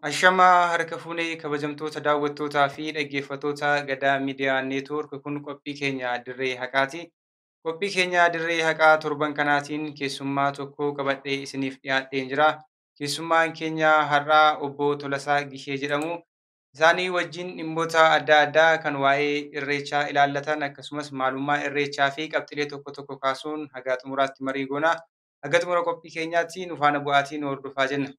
Ashamaa harka fuunee kabajamtoota daawwattootaa fi dhaggeeffattoota Gadaa Miidiyaa Neetwoork kun qophii keenya Dirree Haqaati. Qophii keenya Dirree Haqaa torban kanaatiin keessummaa tokko qabadhee isiniif dhiyaadheen jira. Keessummaan keenya har'aa obbo Tolasaa Gishee jedhamu. Isaanii wajjin dhimmoota adda addaa kan waa'ee Irreechaa ilaallatan akkasumas maalummaa Irreechaa fi qabxiilee tokko tokko kaasuun haga xumuraatti marii goona. Haga xumura qophii keenyaatti nu faana bu'aatii nu hordofaa jenna.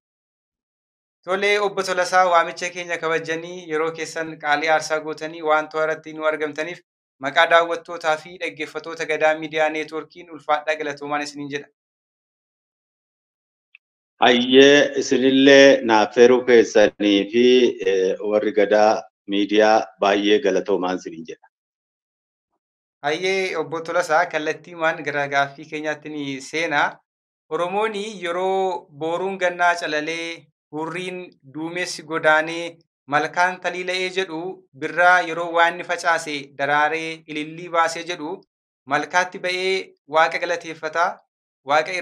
Tolee, obbo Tolasaa, waamicha keenya kabajanii yeroo keessan qaalii aarsaa gootanii waan to'arratti nu argamtaniif maqaa daawwattootaa fi dhaggeeffattoota Gadaa Miidiyaa Neetwoorkiin ulfaadhaa galatoomaan isiniin jedha. Hayyee, isinillee naaf feeruu keessanii fi warri Gadaa Miidiyaa baay'ee galatoomaan isiniin jedha. Hayyee, obbo Tolasaa, kallattiimaan gara gaaffii keenyaatti ni seenaa. Oromoon yeroo booruun gannaa calalee, hurriin duumessi godaanee, malkaan taliila'ee jedhu, birraa yeroo waan inni facaase daraaree ilillii baasee jedhu, malkaatti ba'ee waaqa galateeffataa, waaqa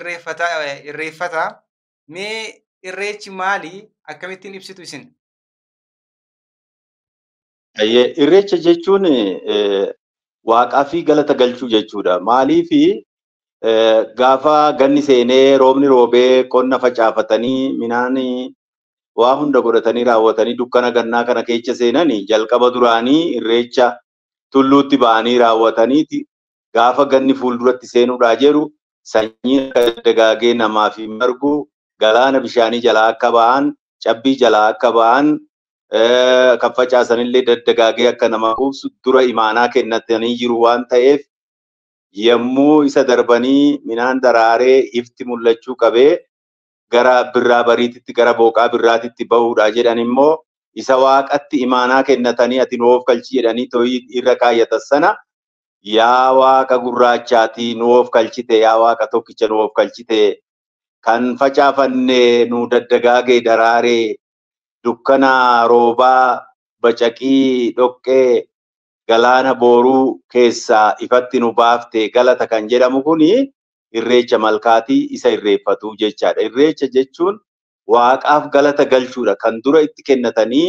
irreeffataa. Mee irreechi maali? Akkamittiin ibsitu isin? Hayyee, irreecha jechuun waaqaa fi galata galchuu jechuudha. Maaliifi, gaafa ganni seenee roobni roobee qonna facaafatanii midhaan waa hunda godhatanii raawwatanii dukkana gannaa kana keessa seenanii, jalqaba duraanii irreecha tulluutti ba'anii raawwataniiti gaafa ganni fuulduratti seenuudhaa jedhu sanyii akka dagaagee namaaf hin margu, galaana bishaanii jalaa akka ba'an, cabbii jalaa akka ba'an, kan facaasanillee daddagaagee akka nama quubsu dura imaanaa kennatanii jiru waan ta'eef, yommuu isa darbanii midhaan daraaree ifti mul'achuu qabee gara birraa bariititti, gara booqaa birraatitti bahuudha jedhan immoo isa waaqatti imaanaa kennatanii ati nu of galchi jedhanii to'ii irra kaayyatan sana, yaa waaqa gurraachaatii nu of galchite, yaa waaqa tokkicha nu of galchite, kan facaafanne nu daddagaagee daraaree dukkana roobaa bacaqii dhoqqee galaana booruu keessaa ifatti nu baafte galata kan jedhamu kuni irreecha malkaatii isa irreeffatu jechaadha. Irreecha jechuun waaqaaf galata galchuudha. Kan dura itti kennatanii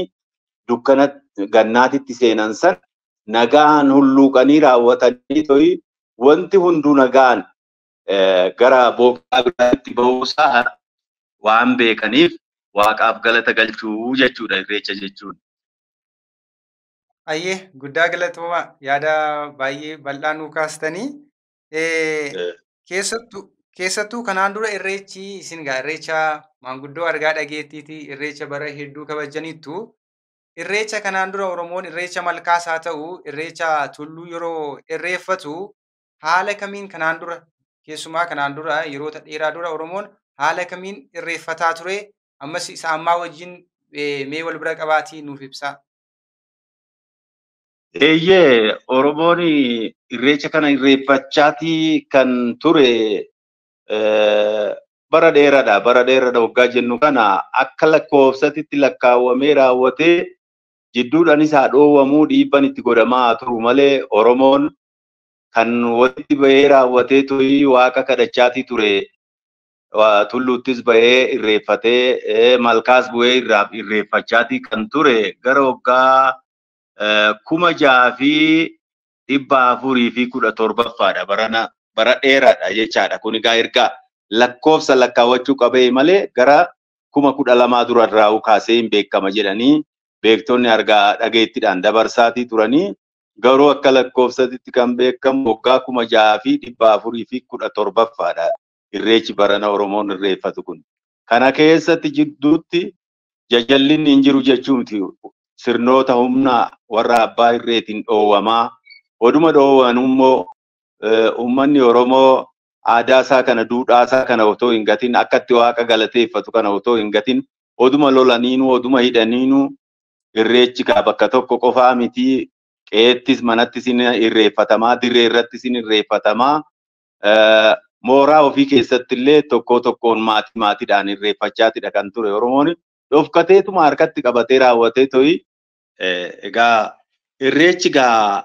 dukkana gannaatitti seenan san nagaan hulluuqanii raawwatanii to'i wanti hunduu nagaan gara booqaa biraatti bahuusaa waan beekaniif waaqaaf galata galchuu jechuudha irreecha jechuun. Hayyee, guddaa galatoomaa, yaada baay'ee bal'aa nuu kaastanii. Keessattuu kanaan dura irreechi isin gaa irreecha maanguddoo argaa dhageettiiti, irreecha bara hedduu kabajaniittu. Irreecha kanaan dura Oromoon irreecha malkaas haa ta'u irreecha tulluu yeroo irreeffatu haala kamiin kanaan dura, keessumaa kanaan dura yeroota dheeraa dura Oromoon haala kamiin irreeffataa ture? Ammas isa ammaa wajjin mee wal bira qabaatii nuuf ibsaa. Eeyyee, Oromoon irreecha kana irreeffachaatii kan ture bara dheeraadha. Bara dheeraadha waggaa jennu kana akka lakkoofsatitti lakkaawwamee raawwatee jidduudhaanis haa dhoowwamuu, dhiibban itti godhamaa turu malee, Oromoon kan walitti bahee raawwatee turii waaqa kadhachaatii ture. Tulluuttis bahee irreeffatee malkaas bu'ee irreeffachaatii kan ture gara waggaa 6417ffaadha, barana bara dheeraadha jechaadha. Kun egaa erga lakkoofsa lakkaawwachuu qabee malee gara 12,000 durarraa kaasee hin beekama jedhanii beektonni argaa dhageettiidhaan dabarsaatii turanii, garuu akka lakkoofsatitti kan beekamu waggaa 6417ffaadha irreechi barana Oromoon irreeffatu kun. Kana keessatti jidduutti jajallinni hin jiru jechuu miti. Sirnoota humna warra abbaa irreetiin dhoowwamaa. Oduma dhoowwan immoo uummanni Oromoo aadaa isaa kana, duudhaa isaa kana otoo hin gatin, akkatti waaqa galateeffatu kana otoo hin gatin, oduma lolaniinuu oduma hidhaniinuu irreechi kaa bakka tokko qofaa miti, qe'eettis manattis ni irreeffatamaa, dirree irrattis ni irreeffatamaa, mooraa ofii keessatti illee tokko tokkoon maatii maatiidhaan irreeffachaatidha kan ture Oromoon. Dhofkateetuma harkatti qabatee raawwatee to'i. Egaa irreechi gaa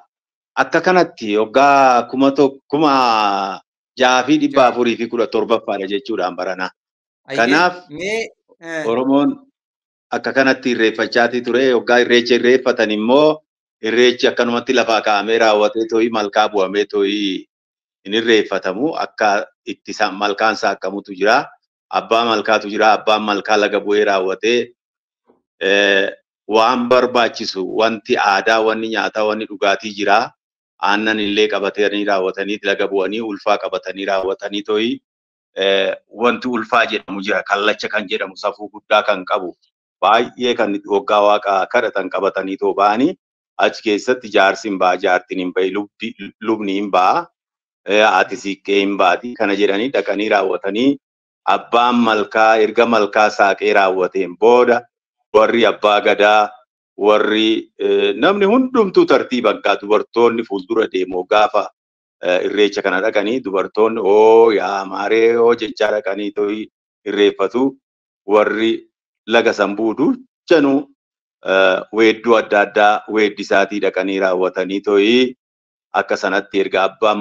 akka kanatti waggaa 6417ffaadha jechuudhaan barana. Kanaaf Oromoon Akka kanatti irreeffachaatii ture. Hoggaa irreecha irreeffatan immoo irreechi akkanumatti lafaa kaa'amee raawwatee too'ii malkaa bu'amee too'ii hin irreeffatamu. Akka itti malkaan saaqamutu jira. Abbaa malkaatu jira. Abbaan malkaa laga bu'ee raawwatee waan barbaachisu wanti aadaa, wanni nyaataa, wanni dhugaatii jira. Aannan illee qabatanii raawwatanii laga bu'anii ulfaa qabatanii raawwatanii too'ii wanti ulfaa jedhamu jira. Kallacha kan jedhamu safuu guddaa kan qabu. Baay'ee kan waggaa waaqa kadhatan qabatanii too ba'anii achi keessatti jaarsi hin ba'a, jaartiin hin ba'i, lubni hin ba'a, haati siiqqee hin baati. Kana jedhanii dhaqanii raawwatanii abbaan malkaa erga malkaa saaqee raawwateen booda warri abbaa gadaa warri namni hundumtuu tartiiban gaa dubartoonni fuuldura deemu gaafa irreecha kana dhaqanii dubartoonni oo yaa maaree oo jechaa dhaqanii too'ii irreeffatu warri laga san buudu weedduu adda addaa weeddisaatii dhaqanii raawwatanii too'ii akka sanatti erga abbaan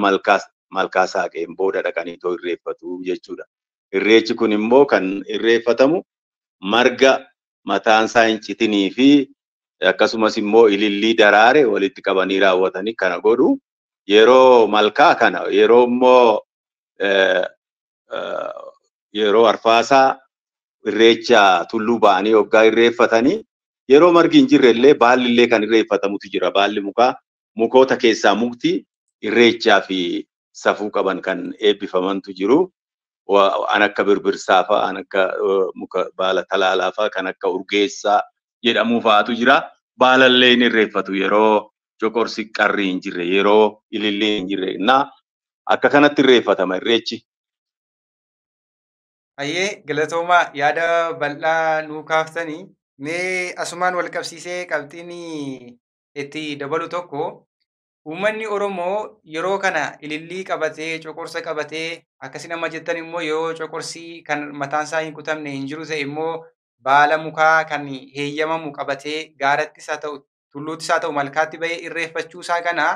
malkaa saaqeen booda dhaqanii too irreeffatu jechuudha. Irreechi kun immoo kan irreeffatamu marga mataan isaa hin citinii fi akkasumas immoo ilillii daraare walitti qabanii raawwatanii kana godhu. Yeroo malkaa kana yeroo immoo yeroo arfaasaa irreecha tulluu ba'anii hoggaa irreeffatanii yeroo margi hin jirre illee baalli illee kan irreeffatamutu jira. Baalli mukaa mukoota keessaa mukti irreechaa fi safuu qaban kan eebbifamantu jiru. An akka birbirsaa fa'a, an akka muka baala talaalaa fa'a, kan akka urgeessaa jedhamu fa'aatu jira. Baalallee hin irreeffatu yeroo coqorsi qarri hin jirre, yeroo ilillee hin jirre. Akka kanatti irreeffatama irreechi. Ayyee galatoomaa yaada bal'aa nuu kaaftanii mee asumaan wal qabsiisee qabxiin itti dabalu tokko uummanni Oromoo yeroo kana ilillii qabatee coqorsa qabatee akkasii nama jettan immoo yoo coqorsi kan mataan isaa hin kutamne hin jiru ta'e immoo baala mukaa kan heeyyamamu qabatee gaarattis haa ta'u tulluuttis haa ta'u malkaatti bahee irreeffachuu isaa kana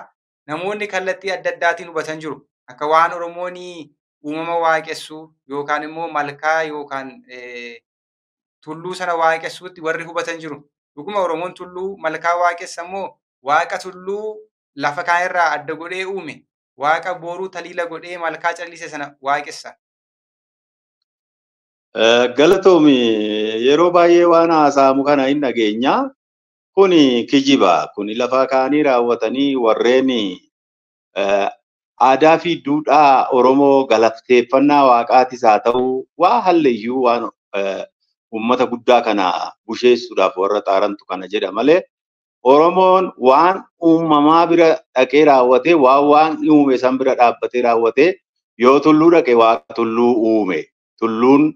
namoonni kallattii adda addaatiin hubatan jiru. Akka waan Oromoon uumama waaqessuu yookaan immoo malkaa yookaan tulluu sana waaqessuutti warri hubatan jiru. Dhuguma Oromoon tulluu malkaa waaqessa immoo waaqa tulluu lafa kaan irraa adda godhee uume waaqa booruu taliila godhee malkaa callise sana waaqessa. Galatoomi yeroo baay'ee waan haasa'amu kana hin dhageenya. Kuni kijiba. Kuni lafa kaanii raawwatanii warreen aadaa fi duudhaa Oromoo galateeffannaa waaqaatis haa ta'u waa halleyyuu waan uummata guddaa kana busheessuudhaaf warra xaarantu kana jedha malee Oromoon waan uumamaa bira dhaqee raawwatee waan uume san bira dhaabbatee raawwatee yoo tulluu dhaqe waaqa tulluu uume. Tulluun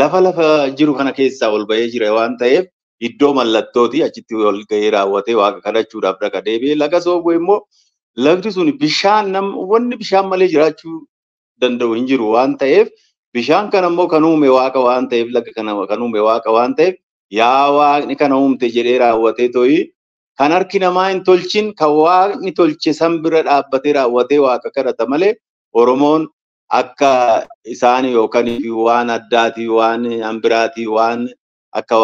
lafa lafa jiru kana keessaa ol bahee jira waan ta'eef iddoo mallattooti achitti ol gahee raawwatee waaqa kadhachuudhaaf dhaqa deebi'ee laga soobuu immoo lagdi sun bishaan wanni bishaan malee jiraachuu danda'u hin jiru waan ta'eef bishaan kana immoo kan uume waaqa waan ta'eef laga kana kan uume waaqa waan ta'eef yaa waaqni kana uumte jedhee raawwatee too'ii kan harki namaa hin tolchin kan waaqni tolche san bira dhaabbatee raawwatee waaqa kadhata malee Oromoon akka isaan yookaan waan addaatii waan hambiraatii waan akka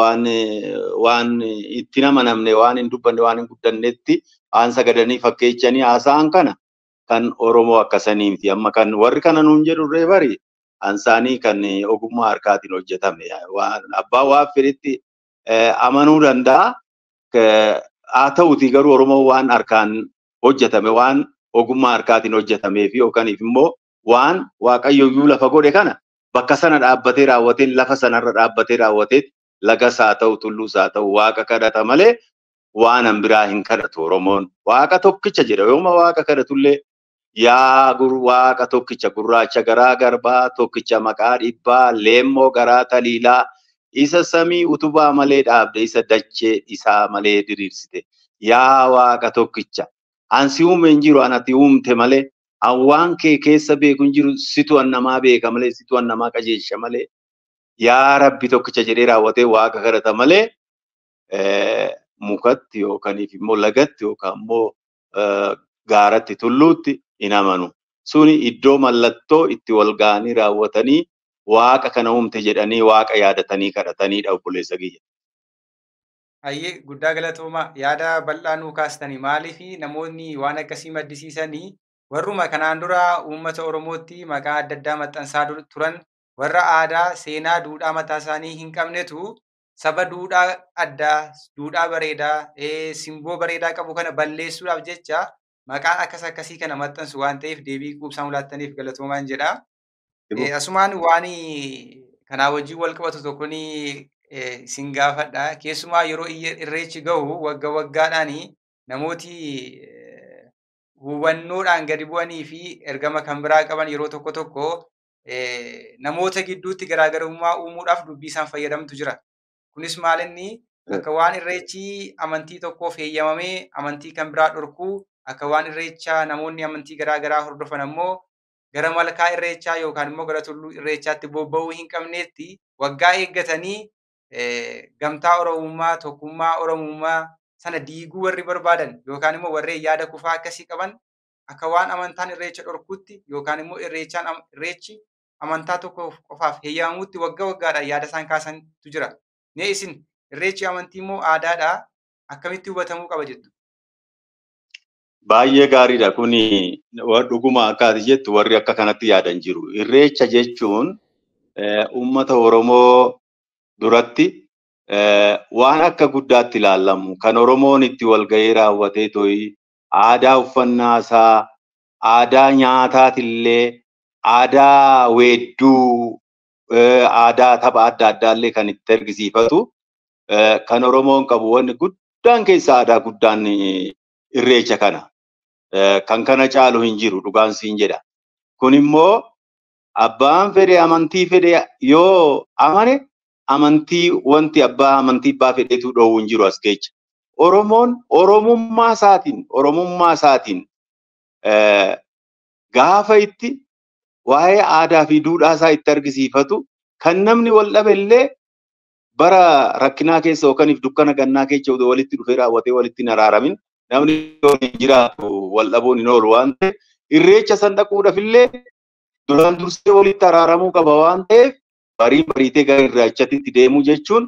waan itti nama namne waan hin dubbanne waan hin guddannetti waan sagadanii fakkeechanii haasa'an kana kan Oromoo akkasanii miti. Amma kan warri kana nuun jedhu irree bari ansaanii kan ogummaa harkaatiin hojjetame. Abbaan waan fedhetti amanuu danda'a. Haa ta'utii garuu Oromoo waan harkaan hojjetame waan ogummaa harkaatiin hojjetamee fi yookaan immoo waan Waaqayyo iyyuu lafa godhe kana bakka sana dhaabbatee raawwatee lafa sanarra dhaabbatee raawwatee lagas haa ta'u tulluus haa ta'u waaqa kadhata malee waan biraa hin kadhatu Oromoon. Waaqa tokkicha jedha yooma waaqa kadhatullee yaa waaqa tokkicha gurraacha garaa garbaa tokkicha maqaa dhibbaa leemmoo garaa taliilaa isa samii utubaa malee dhaabde isa dachee isaa malee diriirsite yaa waaqa tokkicha ansi uume hin jiru anati uumte malee an waan kee keessa beeku hin jiru situ an namaa beeka malee situ an namaa qajeelcha malee yaa rabbi tokkicha jedhee raawwatee waaqa kadhata malee mukatti yookaan immoo lagatti yookaan immoo gaaratti tulluutti hin amanu. Suni iddoo mallattoo itti wal ga'anii raawwatanii waaqa kana uumte jedhanii waaqa yaadatanii kadhataniidha obboleessa kiyya. Hayyee, guddaa galatoomaa. Yaada bal'aa nuu kaastanii. Maaliif namoonni waan akkasii maddisiisanii warruma kanaan dura uummata Oromootti maqaa adda addaa maxxansaa turan, warra aadaa, seenaa, duudhaa mataa isaanii hin qabnetu saba duudhaa addaa, duudhaa bareedaa, simboo bareedaa qabu kana balleessuudhaaf jecha maqaan akkas akkasii kana maxxansu waan ta'eef deebii quubsaa nuu laattaniif galatoomaan jedha. Asumaan waan kanaa wajjin wal qabatu tokko ni isin gaafadha. Keessumaa yeroo irreechi gahu wagga waggaadhaan namooti hubannoodhaan gadi bu'anii fi ergama kan biraa qaban yeroo tokko tokko namoota gidduutti garaagarummaa uumuudhaaf dubbii isaan fayyadamtu jira. Kunis maal inni akka waan irreechi amantii tokkoof heeyyamamee amantii kan biraa dhorkuu, akka waan irreecha namoonni amantii garaa garaa hordofan ammoo gara malkaa irreechaa yookaan immoo gara tulluu irreechaatti bobba'uu hin qabneetti waggaa eeggatanii gamtaa Oromummaa, tokkummaa Oromummaa sana diiguu warri barbaadan yookaan immoo warreen yaada kufaa akkasii qaban akka waan amantaan irreecha dhorkuutti yookaan immoo irreechi amantaa tokko qofaaf heeyyamamutti waggaa waggaadhaan yaada isaan kaasantu jira. Mee isin irreechi amantii immoo aadaadhaa akkamitti hubatamuu qaba jettu? Baay'ee gaariidha. Kuni dhuguma akka ati jettu warri akka kanatti yaadan jiru. Irreecha jechuun uummata Oromoo duratti waan akka guddaatti ilaalamu, kan Oromoon itti walgahii raawwatee to'i aadaa uffannaa isaa, aadaa nyaataatillee, aadaa weedduu, aadaa tapha adda addaallee kan itti argisiifatu, kan Oromoon qabu wanni guddaan keessaa aadaa guddaan irreecha kana. Kan kana caalu hin jiru, dhugaan siin jedha. Kun immoo abbaan fedhe amantii fedhe yoo amane amantii wanti abbaa amantii abbaa fedheetu dhoowwu hin jiru as keessa. Oromoon Oromummaa isaatiin gaafa itti waa'ee aadaa fi duudhaa isaa itti argisiifatu, kan namni wal dhabe illee bara rakkinaa keessa yookaan dukkana gannaa keessa walitti dhufee raawwatee walitti hin araaramin namni waliin jiraatu wal dhabuun hin oolu waan ta'eef, irreecha san dhaquudhaaf illee duraan dursee walitti araaramuu qaba waan ta'eef, barii bariitee gara irreechatti deemuu jechuun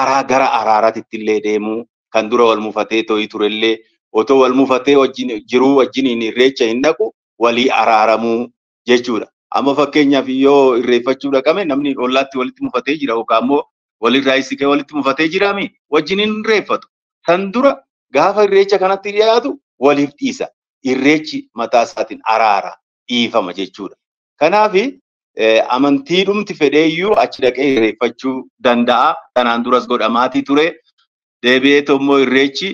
araa gara araaraatti illee deemuu, kan dura wal mufatee to'ii turellee otoo wal mufatee wajjin jiruu wajjiniin irreecha hin dhaqu, walii araaramuu jechuudha. Amma fakkeenyaaf yoo irreeffachuu dhaqame namni ollaatti walitti mufatee jira yookaan immoo walirraa hisikee walitti mufatee jiraami wajjin hin irreeffatu. Kan dura gaafa irreecha kanatti dhiyaatu waliif dhiisa. Irreechi mataa isaatiin araara, dhiifama jechuudha. Kanaaf amantii dhumti fedheeyyuu achi dhaqee irreeffachuu danda'a. Kanaan duras godhamaatii ture. Deebi'ee immoo irreechi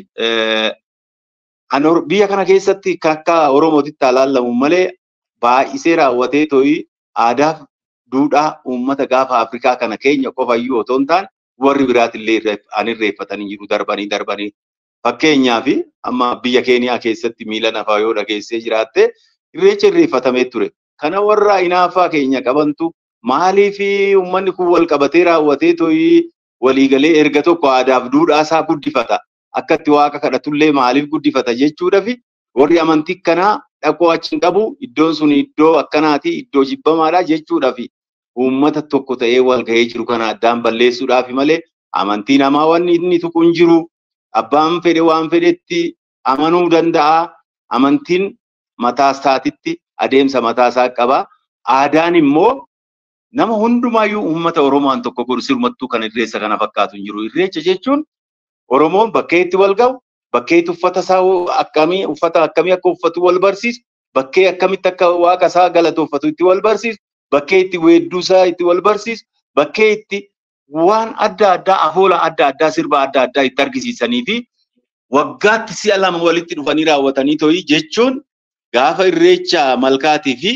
biyya kana keessatti akka Oromootitti alaalamu malee baay'isee raawwatee to'ii aadaaf duudhaa uummata gaafa Afrikaa kana keenya qofayyuu otoo hin taane warri biraatillee an irreeffatanii jiru darbanii darbanii. Fakkeenyaaf amma biyya Keeniyaa keessatti miila nafaa yoo dhageessee jiraatte irreecha irreeffatamee ture. Kana warra inaafaa keenya qabantu maaliif uummanni kun wal qabatee raawwatee to'ii waliigalee erga tokko aadaaf duudhaa isaa guddifata. Akka itti waaqa kadhatullee maaliif guddifata jechuudhaaf warri amantii kanaa dhaqoo achi hin qabu, iddoon sun iddoo akkanaati, iddoo jibbamaadha jechuudhaaf uummata tokko ta'ee wal gahee jiru kana addaan balleessuudhaaf malee amantii namaa wanni inni tuqu hin jiru. Abbaan fedhe waan fedhetti amanuu danda'a. Amantiin mataa isaatitti adeemsa mataa isaa qaba. Aadaan immoo nama hundumaayyuu uummata Oromoon tokko godhu sirumattuu kan irreessa kana fakkaatu hin jiru. Irreecha jechuun Oromoon bakkee itti wal ga'u, bakkee itti uffata isaa akkamii uffata akkamii akka uffatu wal barsiisu, bakkee akkamitti akka waaqa isaa galatoofatu itti wal barsiisu, bakkee itti weedduu isaa itti wal barsiisu, bakkee itti waan adda addaa, afoola adda addaa, sirba adda addaa itti argisiisanii fi waggaatti si'a lama walitti dhufanii raawwatanii to'ii jechuun gaafa irreecha malkaatii fi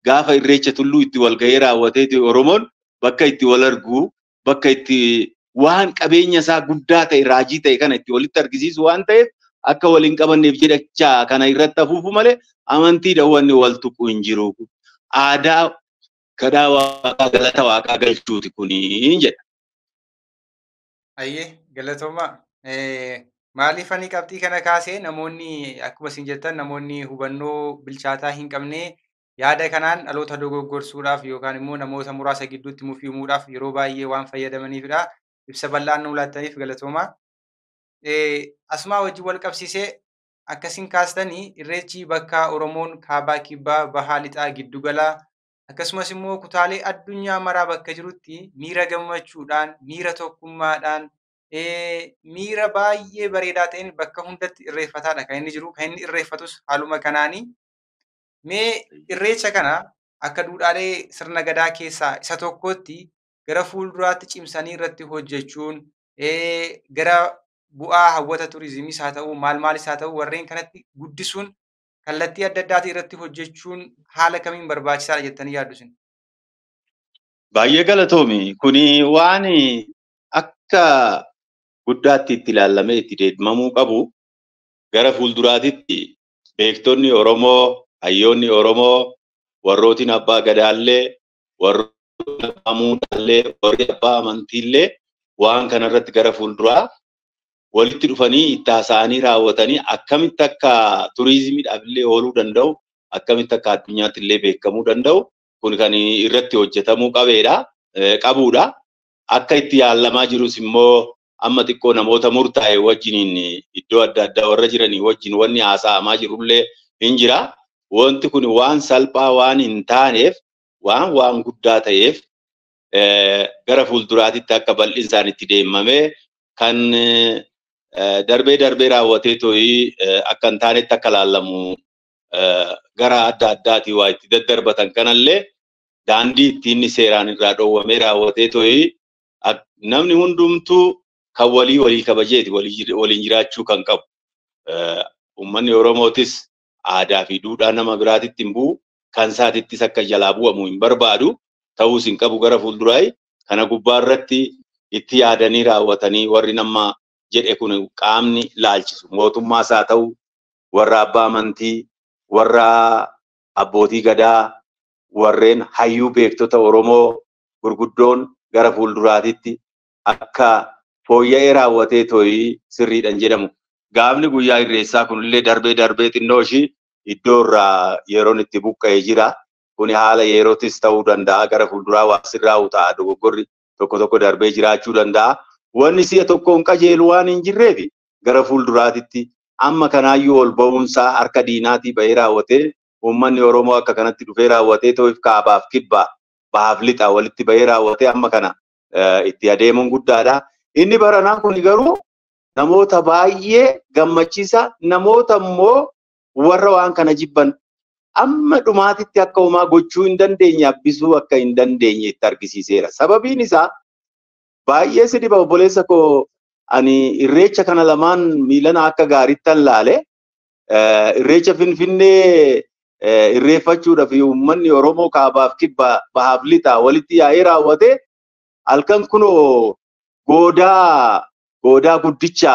gaafa irreecha tulluu itti wal ga'ee raawwatee Oromoon bakka itti wal argu, bakka itti waan qabeenya isaa guddaa ta'e, raajii ta'e kana itti walitti argisiisu waan ta'eef akka waliin qabanneef jedhachaa kana irratti hafuufu malee amantiidhaan wanni wal tuqu hin jiru. Aadaa kadhaa waaqaa, galata waaqaa galchuuti kuni jedha. Ayyee, galatooma. Maaliif ani qabxii kana kaasee, namoonni akkuma isin jettan namoonni hubannoo bilchaataa hin qabne yaada kanaan dhaloota dogoggorsuudhaaf yookaan immoo namoota muraasa gidduutti mufii uumuudhaaf yeroo baay'ee waan fayyadamaniifidha. Ibsa bal'aan nuu laattaniif galatooma. Asumaa wajjin wal qabsiisee akkasiin kaastanii irreechi bakka Oromoon kaabaa kibbaa bahaa lixaa giddugalaa akkasumas immoo kutaalee addunyaa maraa bakka jirutti miira gammachuudhaan, miira tokkummaadhaan, miira baay'ee bareedaa ta'een bakka hundatti irreeffataadha kan inni jiru. Kan inni irreeffatus haaluma kanaani. Mee irreecha kana akka duudhaalee sirna gadaa keessaa isa tokkotti gara fuulduraatti cimsanii irratti hojjechuun gara bu'aa hawwata turizimiis haa ta'u maal maalis haa ta'u warreen kanatti guddisuun kallattii adda addaatiin irratti hojjechuun haala kamiin barbaachisaadha jettanii yaaddu isin? Baay'ee galatoomi. Kuni waan akka guddaatti itti ilaallamee itti deemamuu qabu gara fuulduraatitti beektonni Oromoo, hayyoonni Oromoo, warrootiin abbaa gadaallee, warroonni abbaa muudaallee, warri abbaa amantiillee waan kanarratti gara fuulduraa walitti dhufanii itti haasa'anii raawwatanii akkamitti akka turizimiidhaaf illee ooluu danda'u, akkamitti akka addunyaatti illee beekamuu danda'u kun kan irratti hojjetamuu qabuudha. Akka itti yaalamaa jirus immoo amma xiqqoo namoota murtaa'e wajjiniin iddoo adda addaa warra jiranii wajjin wanni haasa'amaa jirullee hin jira. Wanti kun waan salphaa waan hin taaneef waan guddaa ta'eef gara fuulduraatitti akka bal'insaan itti deemamee kan darbee darbee raawwatee too'ii akka hin taanetti akka laallamu gara adda addaatii waa itti daddarbatan kanallee daandii ittiin seeraan irraa dhoowwamee raawwatee too'ii namni hundumtuu kan walii walii kabajeeti waliin jiraachuu kan qabu. Uummanni Oromootis aadaa fi duudhaa nama biraatitti hin bu'u, kan isaatittis akka jalaa bu'amu hin barbaadu, ta'uus hin qabu gara fuulduraayi. Kana gubbaarratti itti yaadanii raawwatanii warri nama jedhe kun qaamni laalchisu mootummaas haa ta'u, warra abbaa amantii, warra abbootii gadaa, warreen hayyuu beektota Oromoo gurguddoon gara fuulduraatitti akka fooyya'ee raawwatee too'ii sirriidhaan jedhamu. Gaafni guyyaa irreessaa kunillee darbee darbee xinnoo ishii iddoo irraa yeroon itti buqqa'ee jira. Kuni haala yerootis ta'uu danda'a. Gara fuulduraa waa sirraa'u ta'a. Dogoggorri tokko tokko darbee jiraachuu danda'a. Wanni si'a tokkoon qajeelu waan hin jirreef gara fuulduraatitti amma kanaayyuu ol ba'uunsaa harka diinaatii bahee raawwatee uummanni Oromoo akka kanatti dhufee raawwatee too'if kaabaaf kibbaa bahaaf lixaa walitti bahee raawwatee amma kana itti adeemuun guddaadha. Inni baranaa kun garuu namoota baay'ee gammachiisa. Namoota immoo warra waan kana jibban amma dhumaatitti akka homaa gochuu hin dandeenye hambisuu akka hin dandeenye itti argisiiseera. Sababiin isaa baay'ee si dhiba obboleessa koo ani irreecha kana lamaan miilana akka gaariittan laale irreecha Finfinnee irreeffachuudhaaf uummanni Oromoo kaabaaf kibbaa bahaaf lixaa walitti yaa'ee raawwate halkan kunoo goodaa guddicha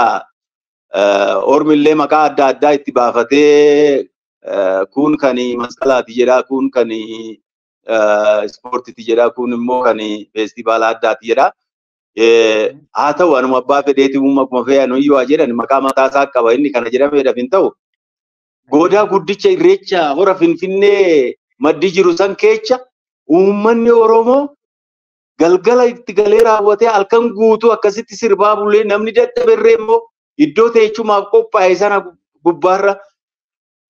ormillee maqaa adda addaa itti baafatee kun kan masqalaati jedhaa, kun kan ispoortiiti jedhaa, kun immoo kan feestivaala addaati jedhaa. Haa ta'u anuma abbaa fedheeti uumama fe'an iyyuu haa jedhan maqaa mataa isaa qaba inni kana jedhameedhaaf hin ta'u. Goodaa guddicha irreecha hora Finfinnee maddii jiru san keessa uummanni Oromoo galgala itti galee raawwatee halkan guutuu akkasitti sirbaa bulee namni dadhaberree immoo iddoo teechumaaf qophaa'e sana gubbaarra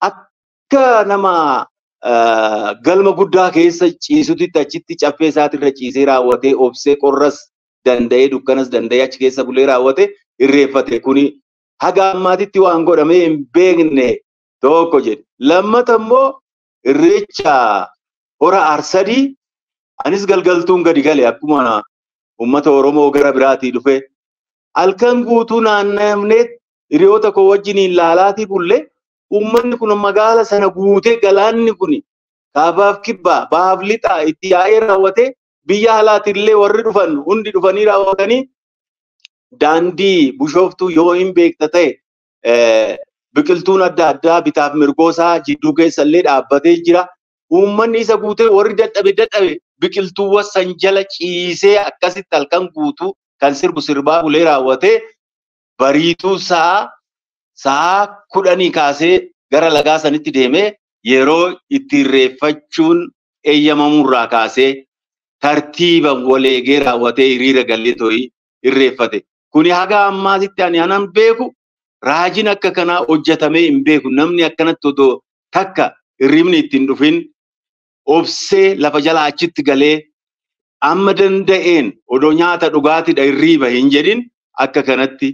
akka nama galma guddaa keessa ciisutti achitti caffee isaatirra ciisee raawwatee obsee qorras danda'ee dukkanas danda'ee achi keessa bulee raawwate irreeffate. Kuni haga ammaatitti waan godhamee hin beekne tokko jedhe. Lammata immoo irreecha hora Arsadii anis galgaltuun gadi gale akkuma uummata Oromoo gara biraatii dhufe halkan guutuu naannamnee hiriyoota koo wajjiniin laalaatii bulle uummanni kun magaala sana guutee galaanni kun kaabaaf kibbaa bahaaf lixaa itti yaa'ee raawwatee biyya alaatillee warri dhufan hundi dhufanii raawwatanii daandii Bushooftuu yoo hin beekta ta'e biqiltuun adda addaa bitaaf mirgoosaa jidduu keessallee dhaabbatee jira. Uummanni isa guutee warri dadhabe dadhabe biqiltuuwwan san jala ciisee akkasitti halkan guutuu kan sirbu sirbaa bulee raawwatee bariituu sa'a 10 kaasee gara lagaa sanitti deemee yeroo itti irreeffachuun eeyyamamurraa kaasee tartiiban waleegee raawwatee hiriira galee too'ii irreeffate. Kuni haga ammaatitti ani anan beeku raajiin akka kanaa hojjetamee hin beeku. Namni akkanatti odoo takka hirribni ittiin dhufin obsee lafa jala achitti galee amma danda'een odoo nyaata dhugaatiidha hirriiba hin jedhin akka kanatti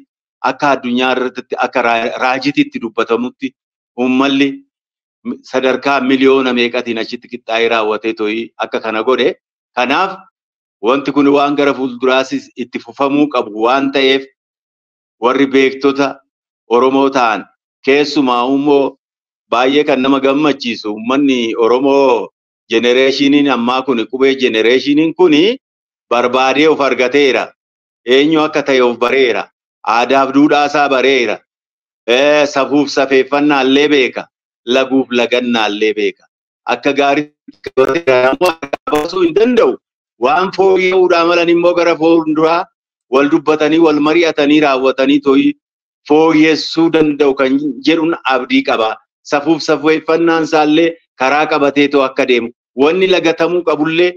akka addunyaa irratti akka raajitiitti dubbatamutti uummanni sadarkaa miliyoona meeqatiin achitti qixxaa'ee raawwatee to'ii akka kana godhe. Kanaaf wanti kun waan gara fuulduraas itti fufamuu qabu waan ta'eef warri beektota Oromoo ta'an keessumaa immoo baay'ee kan nama gammachiisu uummanni Oromoo jenereeshiniin ammaa kun qubee jenereeshiniin kun barbaadee of argateera. Eenyu akka ta'e of bareera. Aadaaf duudhaa isaa bareera. Safuuf safeeffannaa illee beeka. Laguuf lagannaa illee beeka. Akka gaariitti baasuu hin danda'u. Waan fooyya'uudhaa malan immoo gara fuulduraa wal dubbatanii wal mari'atanii raawwatanii to'ii fooyyessuu danda'u kan jedhuun abdii qaba. Safuuf safeeffannaan isaallee karaa qabateetoo akka deemu. Wanni lagatamuu qabullee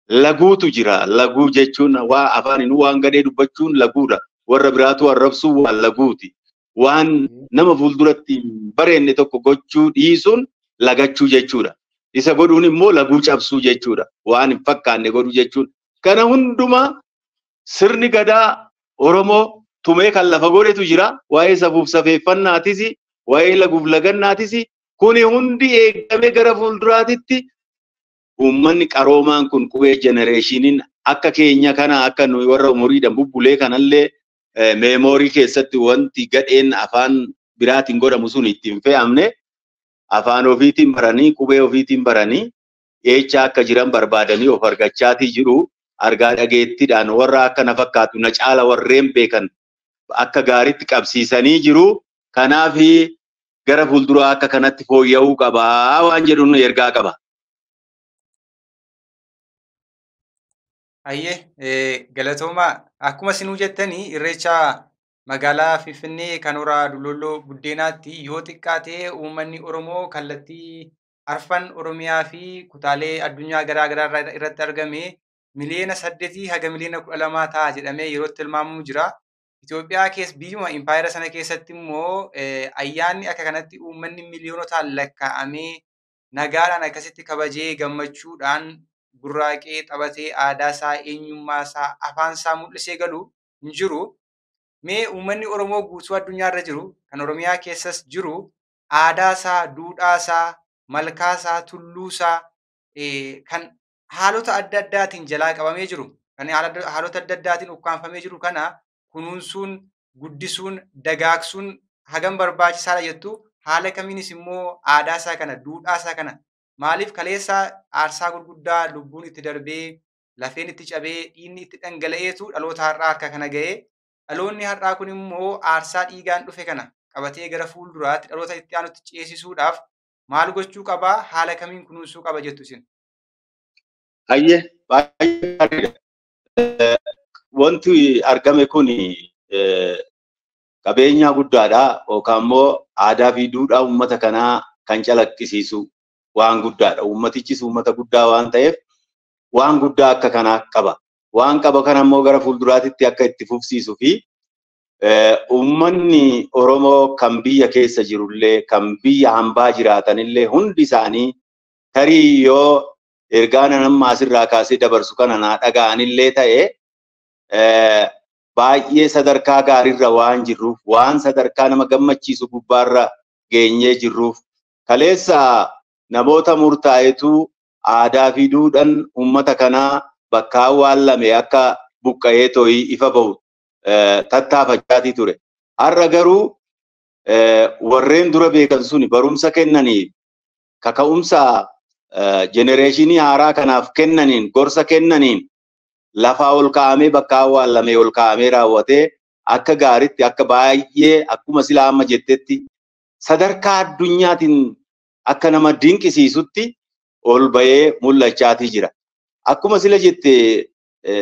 laguutu jira. Laguu jechuun waa afaan waan gadhee dubbachuun laguudha. Warra biraatu arrabsuu waan laguuti. Waan nama fuulduratti hin bareenne tokko gochuu dhiisuun lagachuu jechuudha. Isa godhuun immoo laguu cabsuu jechuudha. Waan hin fakkaanne godhuu jechuudha. Kana hundumaa sirni gadaa Oromoo tumee kan lafa godhetu jira. Waa'ee safuuf safeeffannaatis, waa'ee laguuf lagannaatis kuni hundi eegamee gara fuulduraatitti uummanni qaroomaan kun qubee jenereeshiniin akka keenya kana akka nuyi warra umuriidhaan bubbulee kanallee meemoorii keessatti wanti gadheen afaan biraatiin godhamu sun ittiin fe'amne afaan ofiitiin baranii qubee ofiitiin baranii eechaa akka jiran barbaadanii of argachaatii jiru. Argaa dhageettiidhaan warra akka na fakkaatu na caala warreen beekan akka gaariitti qabsiisanii jiru. Kanaaf gara fuulduraa akka kanatti fooyya'uu qabaa waan jedhuun ergaa qaba. Hayyee galatoomaa akkuma isinuu jettanii irreecha magaalaa Finfinnee kan hora Dololloo Buddeenaatti yoo xiqqaate uummanni Oromoo kallattii arfan Oromiyaa fi kutaalee addunyaa garaa garaa irratti argame 8 miliyoona haga 12 miliyoona ta'a jedhamee yeroo tilmaamamu jira. Itoophiyaa keessa biyyuma impaayera sana keessatti immoo ayyaanni akka kanatti uummanni miliyoonotaan lakkaa'amee nagaadhaan akkasitti kabajee gammachuudhaan gurraaqee taphatee aadaa isaa, eenyummaa isaa, afaan isaa mul'isee galu hin jiru. Mee uummanni Oromoo guutuu addunyaa irra jiru, kan Oromiyaa keessas jiru, aadaa isaa, duudhaa isaa, malkaa isaa, tulluu isaa kan haalota adda addaatiin jalaa qabamee jiru, kan haalota adda addaatiin ukkaanfamee jiru kana kunuunsuun, guddisuun, dagaagsuun hagam barbaachisaadha jettu haala kamiinis immoo aadaa isaa kana, duudhaa isaa kana maaliif kaleessa aarsaa gurguddaa lubbuun itti darbee, lafeen itti cabee, dhiigni itti dhangala'eetu dhaloota har'aa harka kana ga'ee dhaloonni har'aa kun immoo aarsaa dhiigaan dhufe kana qabatee gara fuulduraatti dhaloota itti aanutti ceesisuudhaaf maal gochuu qabaa? Haala kamiin kunuunsuu qaba jettu isin? Hayyee baay'ee gaariidha. Wanti argame kun qabeenya guddaadha yookaan immoo aadaa fi duudhaa uummata kanaa kan calaqqisiisu waan guddaadha. Uummatichis uummata guddaa waan ta'eef waan guddaa akka kanaa qaba. Waan qaba kana immoo gara fuulduraatitti akka itti fufsiisuu fi uummanni Oromoo kan biyya keessa jirullee kan biyya hambaa jiraatanillee hundi isaanii tarii yoo ergaa nama asirraa kaasee dabarsu kana naa dhaga'anillee ta'e baay'ee sadarkaa gaariirra waan jirruuf waan sadarkaa nama gammachiisu gubbaarra geenyee jirruuf kaleessa namoota murtaa'etu aadaa fi duudhaan uummata kanaa bakka awwaallame akka buqqa'ee to'ii ifa bahu tattaafachaatii ture. Har'a garuu warreen dura beekan suni barumsa kennaniif kaka'umsa jenereeshinii haaraa kanaaf kennaniin gorsa kennaniin lafaa ol kaa'amee bakka awwaallamee ol kaa'amee raawwatee akka gaariitti akka baay'ee akkuma silaa amma jettetti sadarkaa addunyaatiin akka nama dinqisiisutti ol bahee mul'achaatii jira. Akkuma sila jette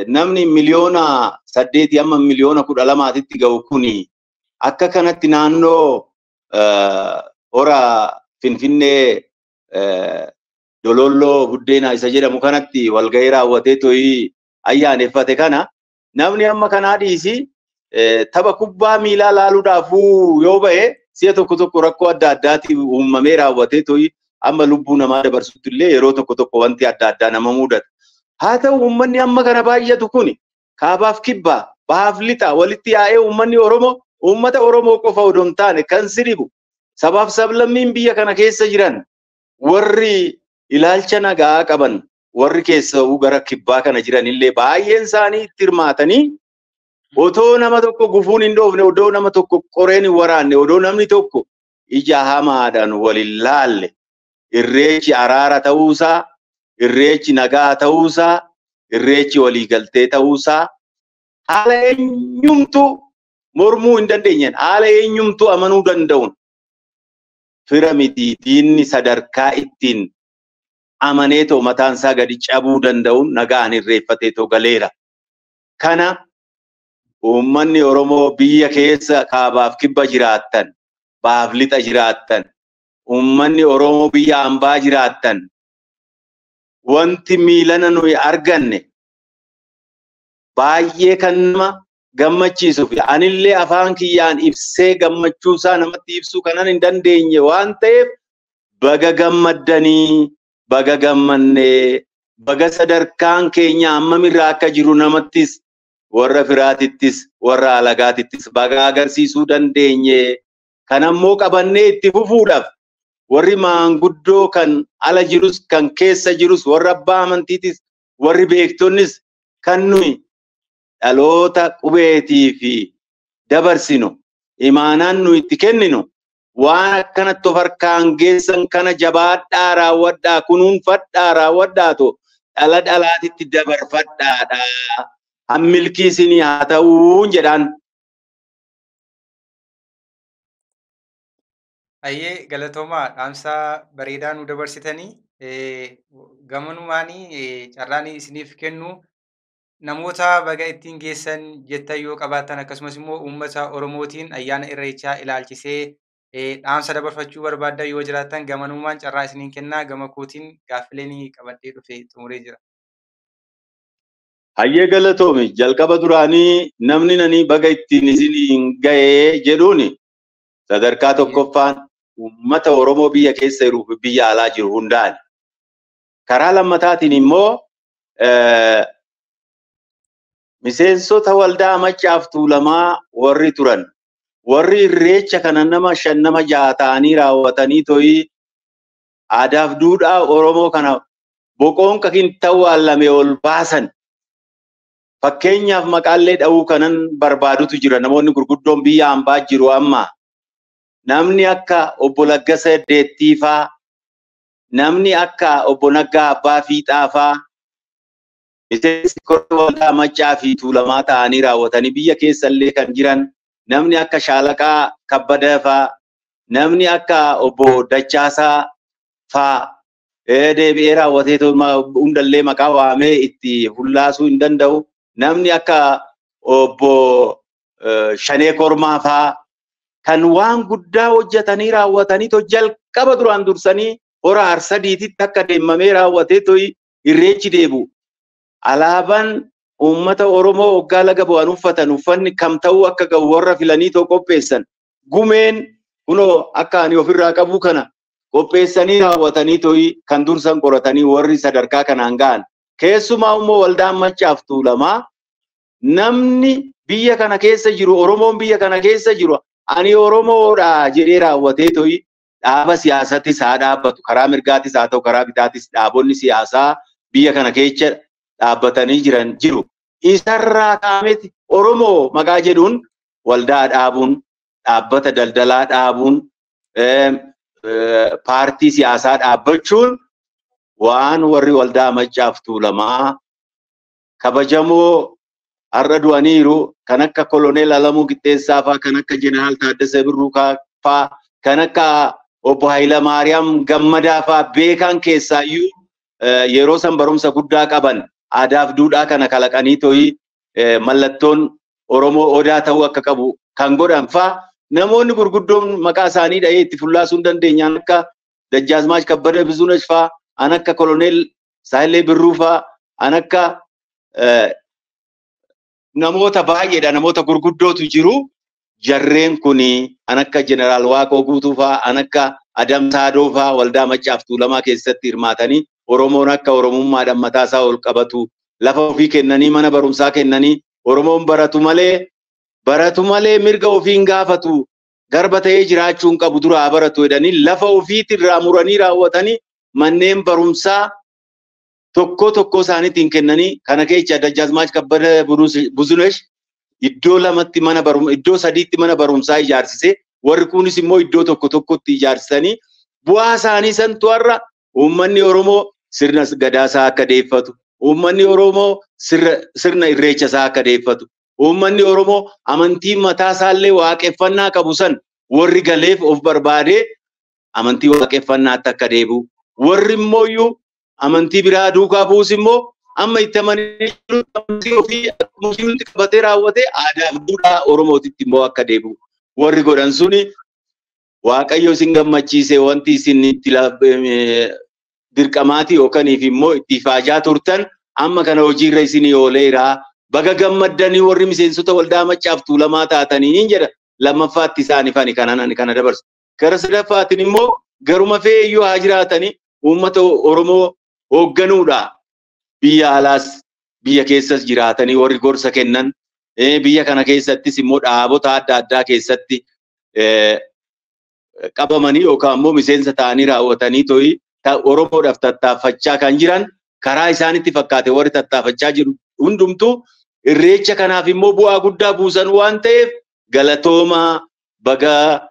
namni 8 miliyoona hamma 12 miliyoona ga'u kuni akka kanatti naannoo hora Finfinnee Dololloo Buddeenaa isa jedhamu kanatti walgahii raawwatee to'ii ayyaaneffate kana namni amma kanaa dhiisi Tapha kubbaa miilaa laaluudhaafuu yoo ba'e si'a tokko tokko rakkoo adda addaatiin uumamee raawwatee to'i amma lubbuu namaa dabarsutti illee yeroo tokko tokko wanti adda addaa nama mudata. Haa ta'u uummanni amma kana baay'atu kuni kaabaaf kibbaa bahaaf lixaa walitti yaa'ee uummanni Oromoo uummata Oromoo qofa odoo hin taane kan siribu sabaaf sablammiin biyya kana keessa jiran warri ilaalcha nagaa qaban warri keessa'uu gara kibbaa kana jiran illee baay'een isaanii itti hirmaatanii otoo nama tokko gufuun hin dhoofne, odoo nama tokko qoreen hin waraanne, odoo namni tokko ija hamaadhaan wal hin laalle irreechi araara ta'uusaa, irreechi nagaa ta'uusaa, irreechi waliigaltee ta'uusaa haala eenyumtuu mormuu hin dandeenyeen, haala eenyumtuu amanuu danda'uun fira miti diinni sadarkaa ittiin amanee too mataan isaa gadi cabuu danda'uun nagaan irreeffatee too galeera. Kana uummanni Oromoo biyya keessa kaabaaf kibba jiraattan, bahaaf lixa jiraattan, uummanni Oromoo biyya hambaa jiraattan, wanti miilana nuyi arganne baay'ee kan nama gammachiisuu fi anillee afaan kiyyaan ibsee gammachuusaa namatti ibsuu kanan hin dandeenye waan ta'eef baga gammaddanii, baga gammannee, baga sadarkaan keenya hammamirraa akka jiru namattis warra firaatittis warra alagaatittis baga agarsiisuu dandeenye. Kanammoo qabannee itti fufuudhaaf warri maanguddoo kan ala jirus kan keessa jirus warra abbaa amantiitis warri beektonnis kan nuyi dhaloota qubeetii fi dabarsinu imaanaan nuyi itti kenninu waan akkanatti of harkaan geessan kana jabaadhaa raawwadhaa kunuunfadhaa raawwadhaatu dhala dhalaatitti dabarfadhaadha. Hammilkii isinii haa ta'uun jedhaan. Ayyee galatoomaa dhaamsa bareedaa nu dabarsitanii gamanumaanii carraan isiniif kennu namoota baga ittiin geessan jettan yoo qabaattan akkasumas immoo uummata Oromootiin ayyaana irreechaa ilaalchisee dhaamsa dabarfachuu barbaaddan yoo jiraattan gamanumaan carraa isiniin kennaa gama kootiin gaaffileen qabadhee dhufe xumuree jira. Hayyee galatoomi jalqaba duraanii namni nani baga ittiin isiniin ga'ee jedhuuni sadarkaa tokkoffaan uummata Oromoo biyya keessa jiruu fi biyya alaa jiru hundaani. Karaa lammataatiin immoo miseensota waldaa Maccaaf Tuulamaa warri turan warri irreecha kana nama 5 nama 6 ta'anii raawwatanii to'ii aadaaf duudhaa Oromoo kana boqoon kakin tawwaalame ol baasan. Fakkeenyaaf maqaallee dha'uu kanan barbaadutu jira. Namoonni gurguddoon biyya hambaa jiru amma. Namni akka obbo Laggasa Deettii faa, namni akka obbo Naggaa Abbaa Fiixaa faa, miseensi koree waldaa Maccaa fi Tuulamaa ta'anii raawwatanii biyya keessallee kan jiran, namni akka Shaalaqaa Kabbadaa faa, namni akka obbo Dachaasaa faa deebi'ee raawwatee hundallee maqaa waamee itti fullaasuu hin danda'u. Namni akka obbo Shanee Kormaa faa kan waan guddaa hojjetanii raawwatanii to jalqaba duraan dursanii hora Arsadiititti akka deemamee raawwatee to'i irreechi deebi'u. Alaabaan uummata Oromoo waggaa laga bu'an uffatan uffanni kam ta'uu akka gahu warra filanii too qopheessan. Gumeen kunoo akka ani ofirraa qabu kana qopheessanii raawwatanii to'i kan dursan qoratanii warri sadarkaa kanaan ga'an. Keessumaa immoo waldaan Maccaaf Tuulamaa namni biyya kana keessa jiru Oromoon biyya kana keessa jiru ani Oromoodha jedhee raawwatee to'i dhaaba siyaasatis haa dhaabbatu karaa mirgaatis haa ta'u karaa bitaatis dhaabonni siyaasaa biyya kana keessa dhaabbatanii jiran jiru. Isarraa kaameeti Oromoo maqaa jedhuun waldaa dhaabuun, dhaabbata daldalaa dhaabuun, paartii siyaasaa dhaabbachuun waan warri waldaa Maccaaf Tuulamaa kabajamoo har'a du'aniiru kan akka Koloneel Alamuu Qixxeessaa faa, kan akka Jeneraal Taaddasee Birruu faa, kan akka obbo Hayilamaariyaam Gammadaa faa beekan keessaayyuu yeroo san barumsa guddaa qaban aadaaf duudhaa kana kalaqanii to'ii mallattoon Oromoo odaa ta'uu akka qabu kan godhan faa namoonni gurguddoon maqaa isaanii dha'ee itti fullaasuu hin dandeenyaan akka Dajjaazmaach Kabbada Bizuunesh faa, an akka Koloneel Saahilee Birruu faa, an akka Namoota baay'eedha, namoota gurguddootu jiru. Jarreen kun an akka Jeneraal Waaqoo Guutuu fa'aa, an akka Adam Saadoo fa'aa waldaa Maccaaf Tuulamaa keessatti hirmaatanii Oromoon akka Oromummaadhaan mataasaa ol qabatu, lafa ofii kennanii, mana barumsaa kennanii, Oromoon baratu malee mirga ofii hin gaafatu, garba ta'ee jiraachuu hin qabu, duraa baratu jedhanii lafa ofiitirraa muranii raawwatanii manneen barumsaa tokko tokko isaaniitiin kennanii. Kana keessa Dajjaazmaach Kabbada Buzunesh iddoo lamatti mana barumsaa, iddoo sadiitti mana barumsaa ijaarsise, warri kunis immoo iddoo tokko tokkotti ijaarsisanii bu'aa isaanii santu har'a uummanni Oromoo sirna gadaasaa akka deeffatu, uummanni Oromoo sirna irreecha isaa akka deeffatu, uummanni Oromoo amantii mataa isaallee waaqeffannaa qabu san warri galeef of barbaadee amantii waaqeffannaatti akka deebi'u, warri immoo amantii biraa duukaa bu'us immoo amma itti amananii jiru amantii ofii akkuma jirutti qabatee raawwatee aadaa fi duudhaa Oromootitti immoo akka deebi'u warri godhan suni Waaqayyo isin gammachiise. Wanti isin itti dirqamaatii yookaan immoo itti ifaajaa turtan amma kana hojiirra isin ooleera. Baga gammaddanii warri miseensota waldaa Maccaaf Tuulamaa taatanii jedha. Lammaffaatti isaaniif ani kana dabarsu. Gara sadaffaatiin immoo garuma feeyyuu haa jiraatanii uummata Oromoo hoogganuudha. Biyya alaas biyya keessas jiraatanii warri gorsa kennan, biyya kana keessattis immoo dhaabota adda addaa keessatti qabamanii yookaan immoo miseensa ta'anii raawwatanii to'ii Oromoodhaaf tattaaffachaa kan jiran karaa isaanitti fakkaate warri tattaafachaa jiru hundumtuu irreecha kanaaf immoo bu'aa guddaa buusan waan ta'eef galatoomaa, baga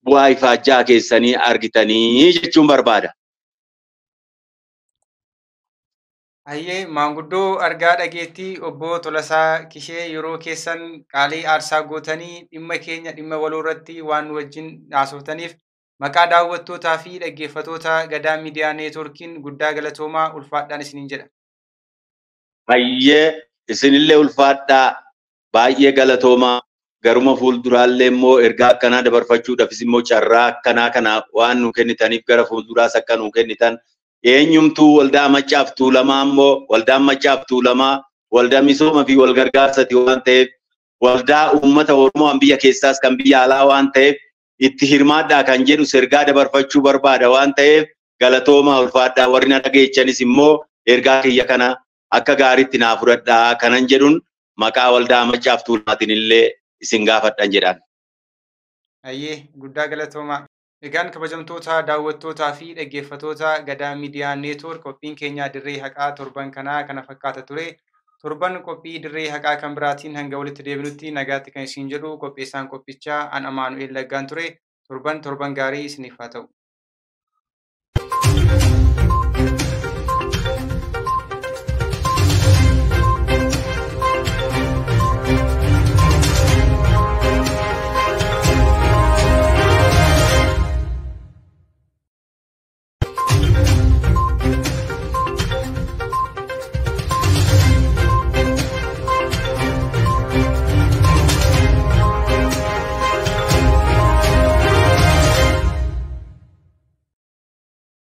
bu'aa ifaajjaa keessanii argitanii jechuun barbaada. Hayyee maanguddoo argaa dhageettii obbo Tolasaa Kishee, yeroo keessan qaalii aarsaa gootanii dhimma keenya dhimma waloo irratti waan nu wajjin haasoftaniif maqaa daawwattootaa fi dhaggeeffattoota Gadaa Miidiyaa Neetwoorkiin guddaa galatoomaa, ulfaadhaan isiniin jedha. Hayyee isinillee ulfaadhaa, baay'ee galatoomaa. Garuma fuulduraallee immoo ergaa akkanaa dabarfachuudhaafis immoo carraa akkanaa kana waan nu kennitaniif gara fuulduraas akka nu kennitan, eenyumtuu waldaa Maccaaf Tuulamaa immoo waldaan Maccaaf Tuulamaa waldaa misooma fi wal gargaarsati waan ta'eef, waldaa uummata Oromoo kan biyya keessaas kan biyya alaa waan ta'eef itti hirmaadhaa kan jedhu ergaa dabarfachuu barbaada waan ta'eef galatoomaa, ulfaadhaa. Warri na dhageechanis immoo ergaa kiyya kana akka gaariitti naa fudhadhaa kanan jedhuun maqaa waldaa Maccaaf Tuulamaatiin illee isin gaafadhan jedhaan. Hayyee guddaa galatoomaa. Egaan kabajamtoota daawwattootaa fi dhaggeeffattoota Gadaa Miidiyaa Neetwoork, qophiin keenya dirree haqaa torban kanaa kana fakkaata ture. Torban qophii dirree haqaa kan biraatiin hanga walitti deebinutti nagaatti kan isin jedhu qopheessaan qophichaa an Amaanu'el Laggaan ture. Torban gaarii isiniif haa ta'u.